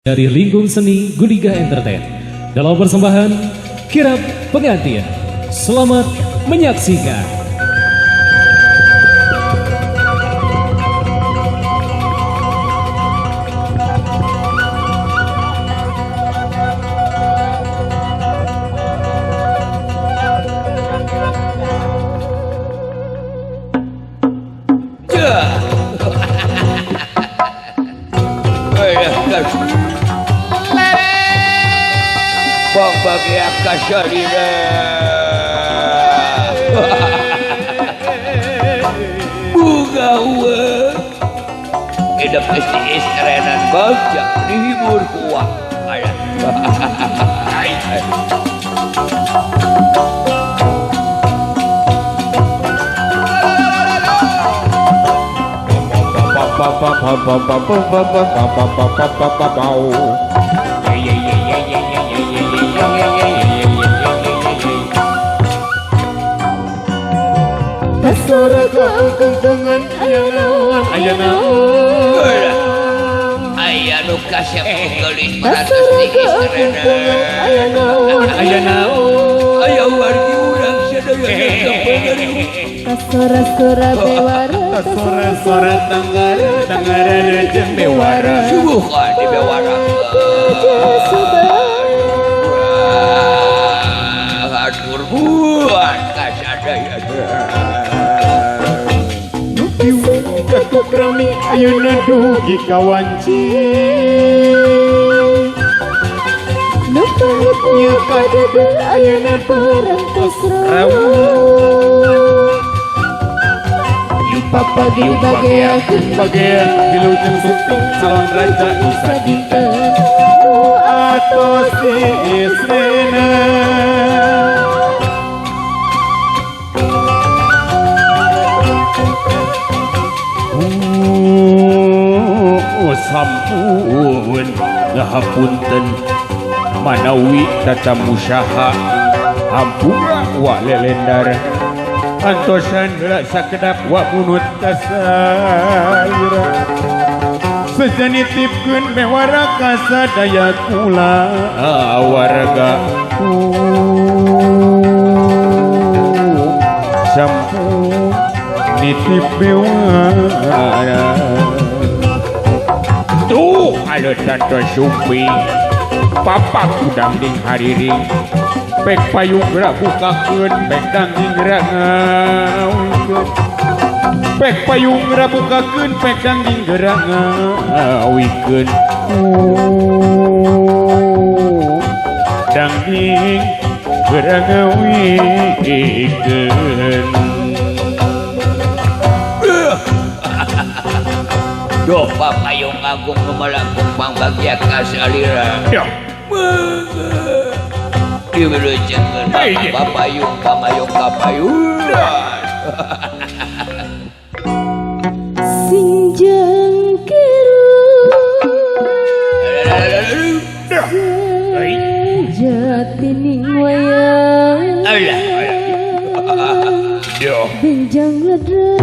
Dari Lingkung Seni Guliga Entertain dalam persembahan Kirap Pengantin. Selamat menyaksikan. Bunga hidup istrinan bagja dihibur kuah. Kasora kaangkungkungan aya naon aya naon aya nu kasep geulis Kasora kaangkungkungan aya naon aya naon aya wargi urang sadaya kapengaruh. Kasora-sora bewara kasora-sora tanggara tanggara rejeng bewara subuhan di bewara hatur buat kasadaya. Katuk rami ayeuna dugi kawanci nu pahit nya kadede ayeuna parantos rawuh. Papagi bageakeun bagean wilujeng sumping calon raja nu sadinten nu atos istrina. Sampun ngahapunten manawi tatamu saha hampura wa lelendar antosan heula sakedap wa munut kasaira sejanitipkeun bewara kasadaya kula warga. Sampun nitip bewara. Tuh alo tanto sumping papak udang ding hariring pek payung gerak bukakeun pek dangding gerak ngawikeun pek payung gerak bukakeun pek dangding gerak ngawikeun dangding gerak ngawikeun. Duh papayung agung memalakung pangbagia kasalira. Diwilujengkeun papayung pamayung kapayung. Sing jangkiru jatining wayang benjang ledre.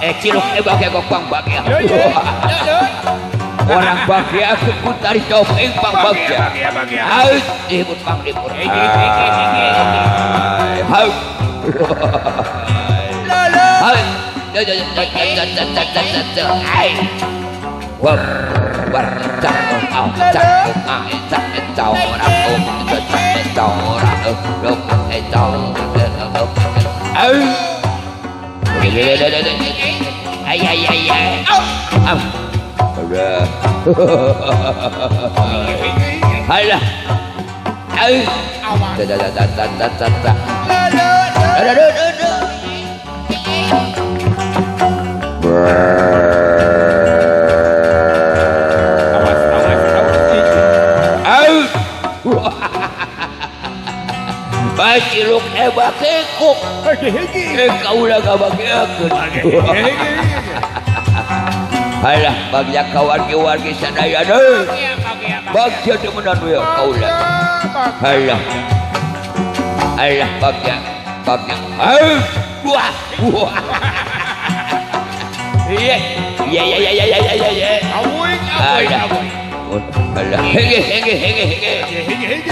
Ciluk bagya pang bagya. Orang bagya ku tari topeng pang bagya. Haus dihibur pang dihibur. Haus. Haus. Alah. Baciluk ebakekuk. Kaulah kabageakeun. Alah bagya kawargi-wargi sadaya deui. Bagya teu meunang we kaulah. Alah. Alah bagya, bagya. Wah. Iya. Iya iya iya iya iya iya. Awing awing awing. Alah. Hege hege hege hege. Hege hege.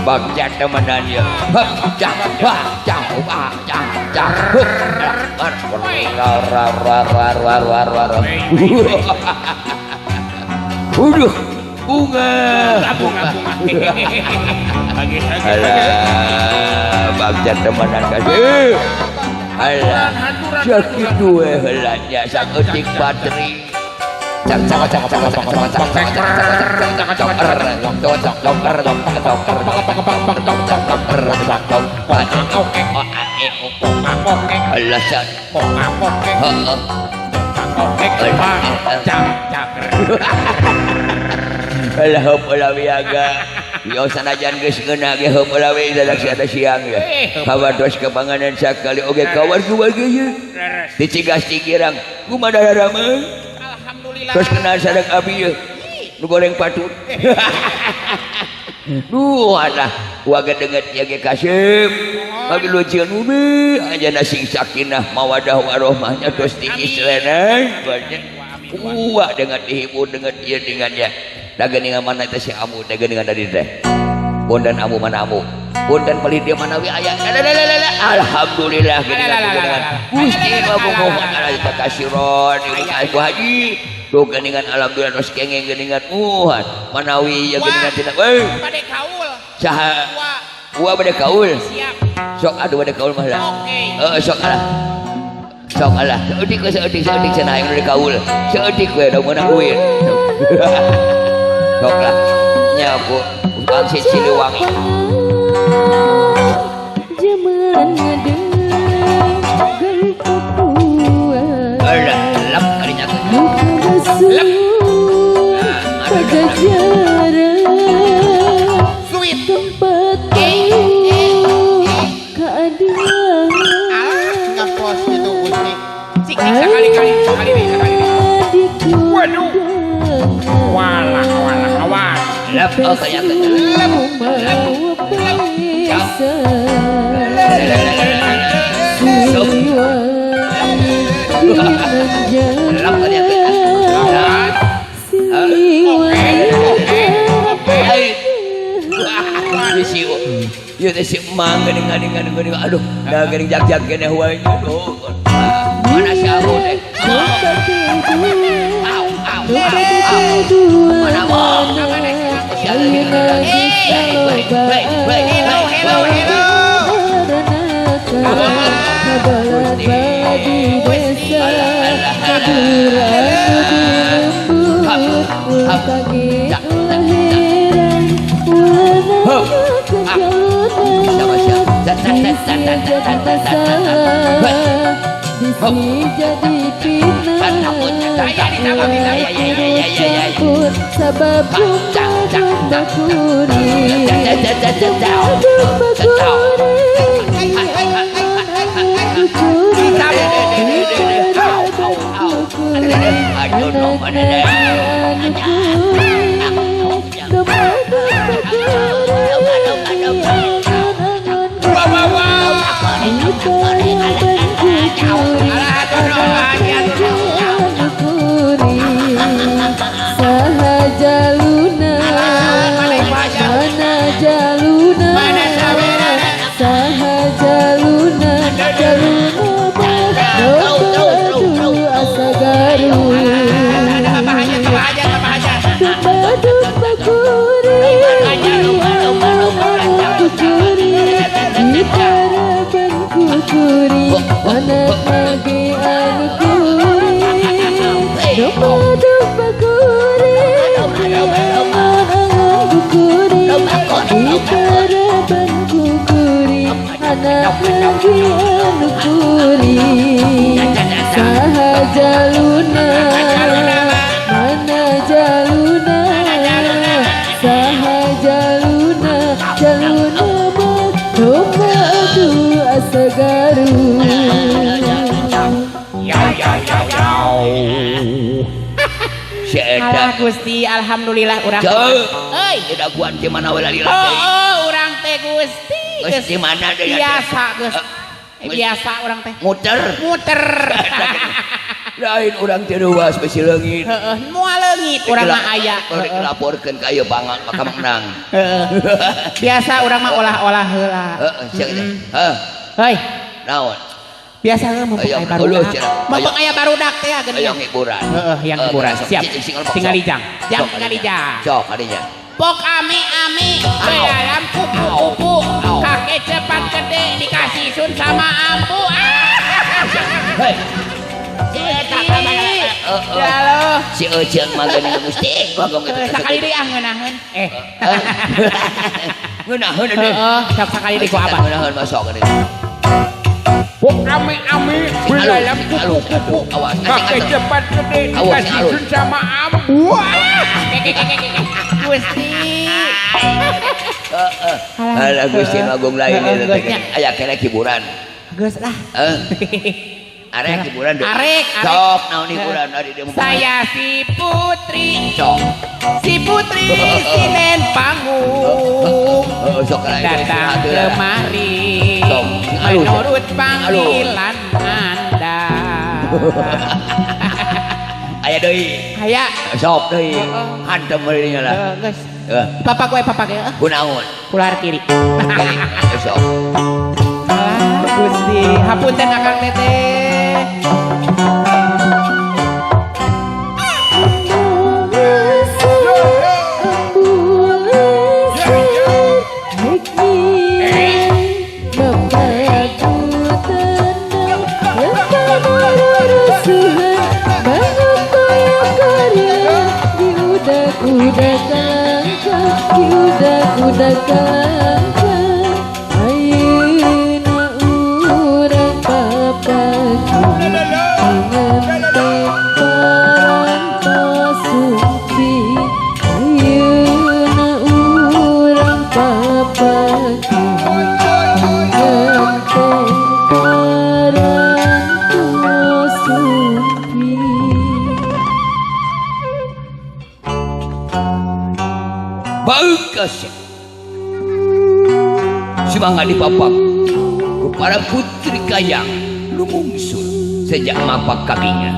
Bagja temenan ya. Hap cah wah cah wah cah cah. Ra ra ra ra ra ra ra. Uduh, bunga. Bunga bunga. Alah, bagja temenan kasih. Alah, sakitu we heula nya saeutik bateri. Sanajan geus ngeunah ge heup ulah we dadak siang ya. Kawatos kepanganan sakali oge kawargi-wargi ye. Dicigas cigirang kumaha darama. Terus kenal sareng abi ye. Nu goreng patut. Duh alah waga denget ya ge kasep. Bagi luceun ubi aja sing sakinah mawadah warohmahnya terus diislenan. Wah dengan dihibur dengan ieu dengannya. Dageningan mana teh si amu dageningan dari teh. Bondan amu mana amu. Bondan palih dia manawi aya. Alhamdulillah geuningan. Gusti mabunuhan ala takasiron ibu haji. Duh geuningan alhamdulillah tos kengeng geuningan muhan manawi ya geuningan tina. Euy. Bade kaul. Saha? Wa bade kaul. Siap. Sok aduh bade kaul mah lah. Oke. Heeh sok alah. Sok alah. Saeutik saeutik saeutik cenah aing bade kaul. Saeutik we da meunang duit. Sok lah. Nya ku pangsit Siliwangi. Jaman ngadeung geuleuh. Alah, lap kalinya. Lap. Pajajaran. Sweet. Tempat keadilan. Alah, ngapos itu Gusti. Cik sekali-kali, sekali nih, sekali nih. Waduh. Walah, walah, awas. Lap, oh kayak lap, lap, lap. Si emang geuning aduh da geuning jag-jag keneh wae aduh mana si Abu teh au au au mana mau hello hello hello jadi fitnah campur sebab domba kuning kuring anak nage anu kuring domba-domba kuring diangon-angon ku kuring ditaraban ku kuring anak nage anu kuring saha jaluna mana jaluna saha jaluna jaluna mah domba aduh asa garu. Si eta Alah Gusti, alhamdulillah urang. Euy, daguan di mana we lalila Oh, deui. oh, urang teh Gusti. Geus di mana deui? Biasa geus. Biasa urang teh. Muter. Muter. Lain urang teh ruas besi leungit. Heeh, moal leungit urang mah aya. Rek laporkeun ka ieu bangat maka menang. Heeh. Biasa urang mah olah-olah heula. Heeh, sia teh. Heuh, Heuy, naon? Biasa heuh mumpung Aya aya barudak. uluh Mumpung aya barudak teh geuning. Aya hiburan. Heeh, yang hiburan. Siap. Tinggal ijang. Jang tinggal ijang. Sok adinya. Pok ami-ami dalam kupu-kupu kakek cepat gede dikasih sun sama ambu. Hei. Ya lo. Si Eceung mah geuning Gusti gogong kitu. Sakali deui ah ngeunaheun. Ngeunaheun deui. Heeh, sok sakali deui ku abah. Ngeunaheun mah sok deui. Pok ame-ame belalam kupu-kupu kakek cepat gede dikasih sun sama ambu. Gusti. Heeh. Alah Gusti Agung lain eta teh. Aya keneh hiburan. Geus lah. Heeh. Arek hiburan deui. Arek, arek. Sok naon hiburan ari deui. Saya si Putri. Sok. Si Putri Sinen Panggung. Sok datang kemari. Sok. Menurut panggilan Anda. Aya deui. Aya. Sok deui. Hantem deui nya lah. Geus. Papak we papak we. Kunaon? Ular kiri. Sok. Alah Gusti, hapunten Akang Teteh. Udah kalangkang ayeuna urang papaku ngenteng parantos sumping ayeuna urang papaku ngenteng parantos sumping. Bagus. Semangat dipapak kepada putri kayang lumungsur sejak mapak kakinya.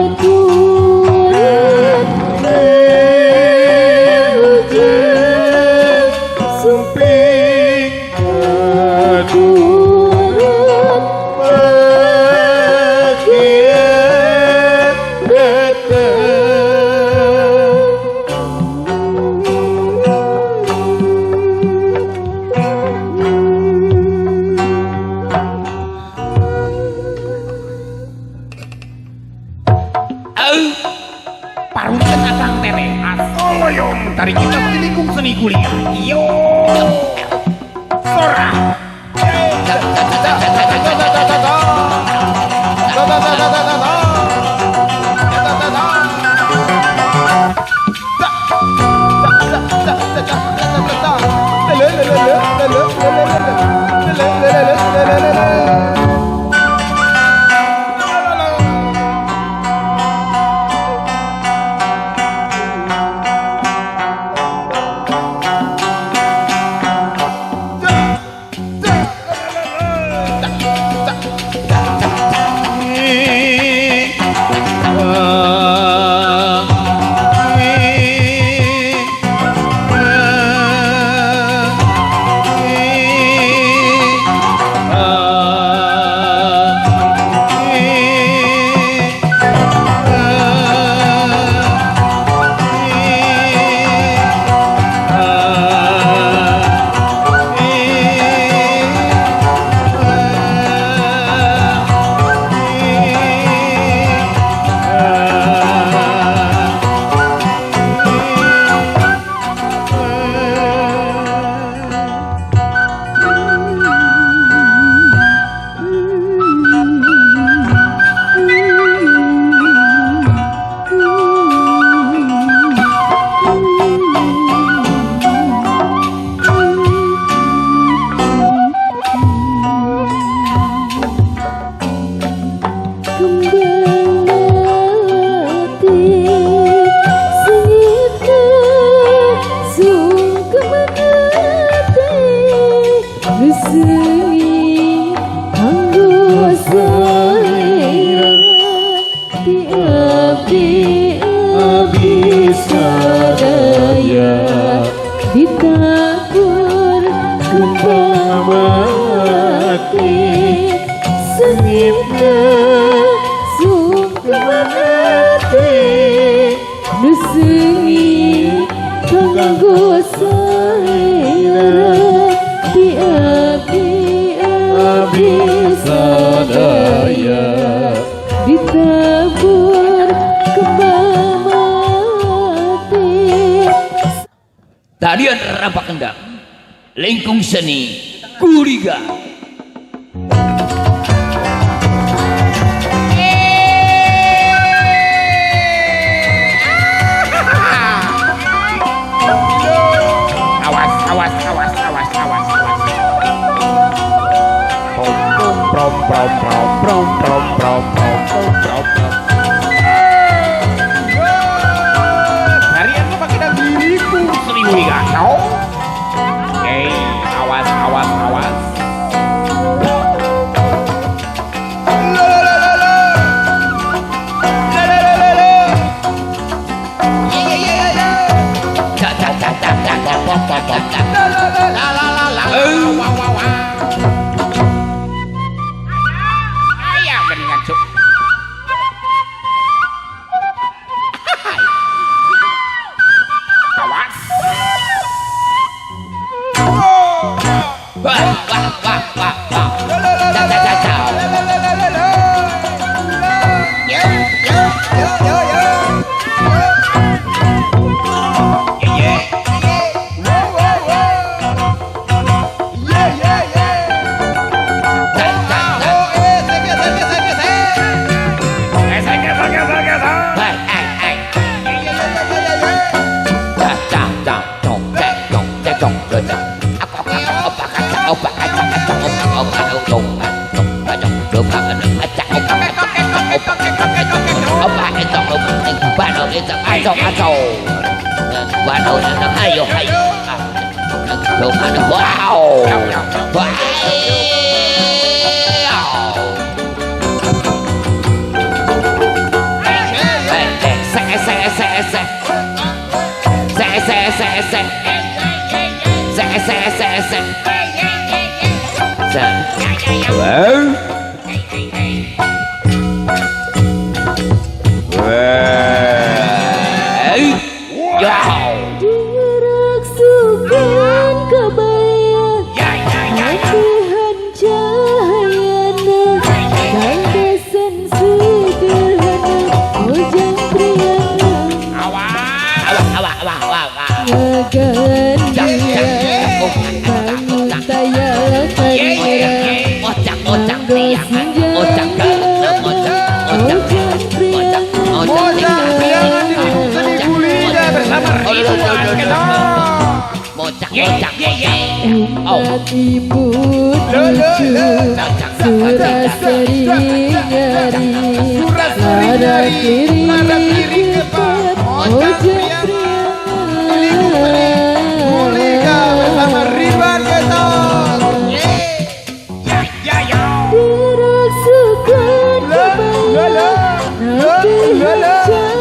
Aku Parunten akang teteh. Asoloyong tarik kita di lingkung seni kuliah. Yo. Sora. Tarian rampak kendang, lingkung seni Guliga. Awas, awas, awas, awas, awas, awas. Prom prom prom prom prom prom prom prom prom prom. Tarian apa kita diriku seribu liga. Oke, awas, awas, awas. Ayam geningan cuk. Awas. Wah, wah, wah, wah, wah. Ta ta ta ta. Yo, yo, yo, yo, yo. Ye, ye. Ta ta ta. Hai, hai, hai. Ta ta ta. Tong ta tong ta tong ta ta. Aku aku opak acak opak acak acak opak opak tong tong tong opak acak opak acak opak opak tong opak acak acak acak. Ayo ayo. Wow. Wow. Diraksukan kebaya, matihan cahayana, landasan sederhana, ojang Umat ibu tujuh Suraseri nyari Lara kiri kepat Ojek Gulika bersama Ridwan Keton. Dirasukan kebaya Nabi cahaya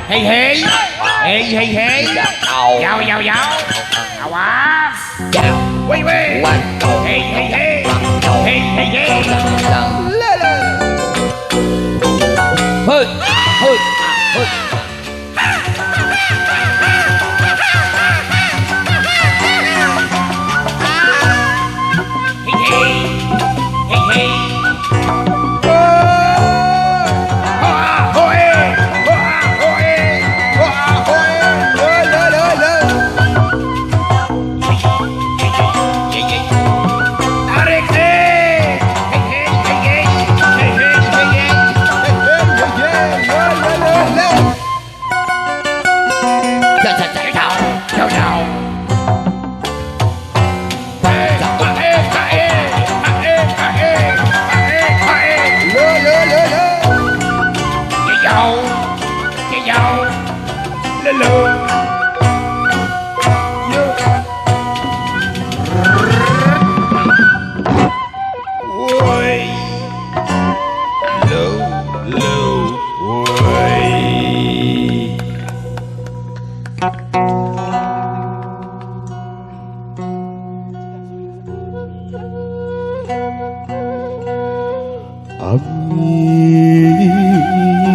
Hey hey hey hey hey, yao yao yao, awas, wei wei, hey hey hey, hey hey hey, hey hey hey.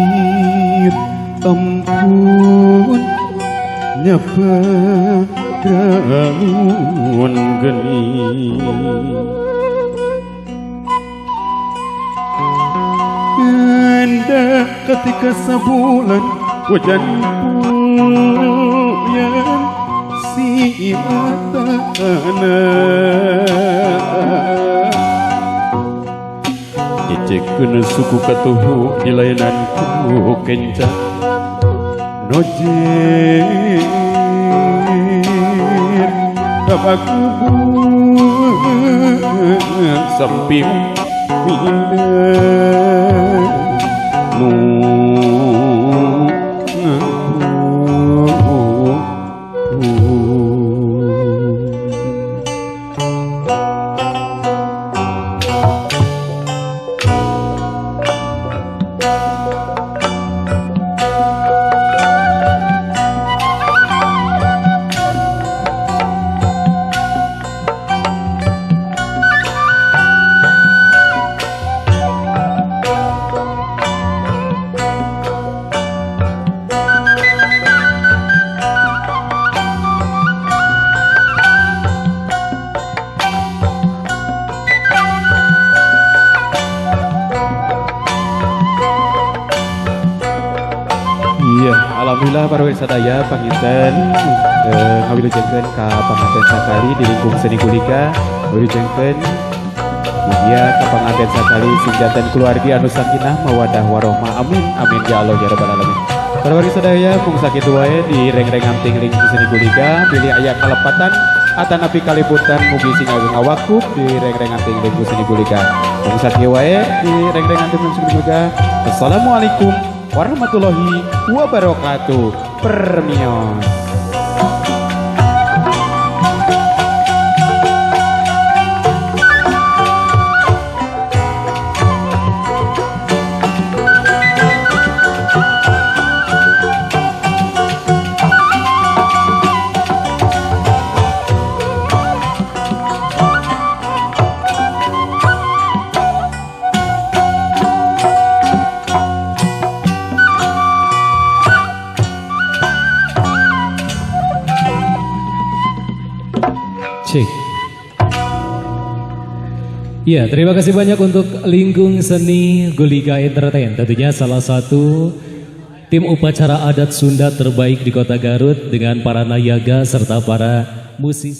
Amit ampun nyapa draun geni Anda ketika sebulan hujan puyan si matana Nyecekeun suku katuhu di layanan ku kenca Nojir tabakubu sampai mina nu Alhamdulillah para sadaya panginten ngawilujengkeun ka panganten sakali di lingkung seni Gulika ngawilujengkeun mugia ka panganten sakali sing janten keluargi anu sakinah mawadah warohmah amin amin ya Allah ya rabbal alamin. Para sadaya mung sakitu wae di reng-rengan ting lingkung seni Gulika bilih aya kalepatan atanapi kaliputan mugi sing ageng awakup di reng-rengan ting lingkung seni Gulika. Mung sakitu wae di reng-rengan ting lingkung seni Gulika. Assalamualaikum warahmatullahi wabarakatuh. Permios. Cek. Ya, terima kasih banyak untuk Lingkung Seni Guliga Entertain. Tentunya salah satu tim upacara adat Sunda terbaik di Kota Garut dengan para nayaga serta para musisi.